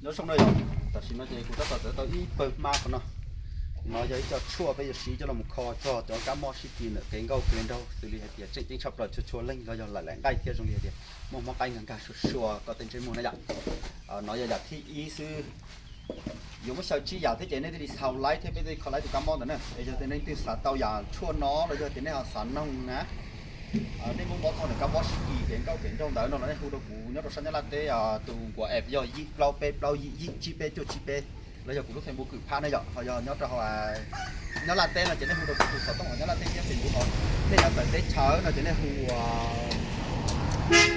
Nyob zoo no yom, tam sim no ces kuv tab tom txawv tau ib pawg hmab qhov no. No yog ib co tshuaj peb yuav siv coj los kho txog cov kab mob sib kis ntawm kev nkauj kev nraug, xws li hais tias tseem ceeb tshaj plaws txhua txhua leej los yog lawv lam nqaij thiab, zoo li hais tias muaj mob qaib nkag nkag sua sua koj tej ntsej muag na yom. No yog yam thib ib xwb. Yuav muab xyaw tsib yam thiab ces nej thiaj li xaus laib thiab peb thiaj kho laib tus kab mob ntawd na. Es yog tias nej twg xav tau yam tshuaj no los yog tias nej ho xav noog na, nej muab mob txog ntawm kab mob sib kis kev nkauj kev nraug ntawd no los nej hu rau kuv nyob rau sab Nyab Laj teb, tus nkuav app yog yim plaub peb plaub yim yim tsib peb cuaj tsib peb, los yog kuv lub Facebook Kwm Phab na yom. Ho yog nyob rau Nyab Laj teb no ces nej hu rau kuv tus xov tooj uas Nyab Laj teb thiab Facebook ho. Nej nyob tawm teb chaws no ces nej hu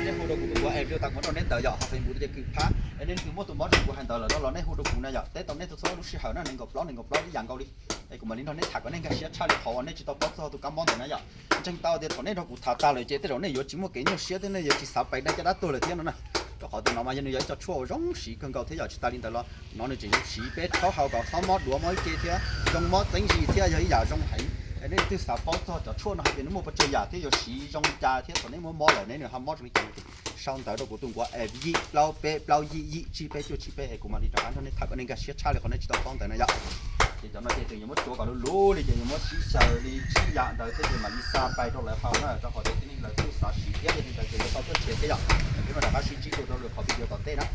nej hu rau kuv tus nkuav app li tas kuv rau neb ntawd yom, ho Facebook ces Kwm Phab. Es nej twg muaj tus mob zoo kuv hais ntawd lawm no los nej hu rau kuv na yom, teb tau nej txhua txhua lub sij hawm na, nees nkaum plaub nees nkaum plaub ib yam nkaus li. Es kuv mam li nrog nej tham kom nej nkag siab tshaj li qhov uas nej tsis tau paub txog tus kab mob ntawd na yom. Ntseeg tau tias thaum nej nrog kuv tham tas lawm ces tej zaum nej yuav tsis muaj kev nyuaj siab thiab nej yuav tsis xav pais dai caj dab tuag lawm thiab no na. Rau qhov tus no mas yog nws yog ib co tshuaj uas zoo siv kawg nkaus thiab yom. Tsis tas li ntawd los no nws tseem zoo siv peb rhaub haus kom txhob mob duav mob ib ce thiab zoo mob txeeb zis thiab yog ib yam zoo heev. Es nej twg xav paub txog cov tshuaj no hais tias nws muaj pes tsawg yam thiab yuav siv zoo li cas thiab thaum nej muab mob lawm ne nws ho mob zoo li cas no ces sau ntawv rau kuv tus nkuav app yim plaub peb plaub yim yim tsib peb cuaj tsib peb es kuv mam li rov qab nrog nej tham kom nej nkag siab tshaj li qhov nej tsis tau paub ntawd na yom. Ces cov no ces tseem yuav muab tsuav kom luv luv li ces yuav muab sib xyaw li tsib yam ntawd thiab ces mam li xa pais rau lawv haus na, rau qhov tias tib neeg lawv kuj xav siv thiab yog li ntawd ces yuav tau tuaj nrhiav thiab yom. Peb mam rov qab sib ntsib dua rau lwm qhov video tom ntej na.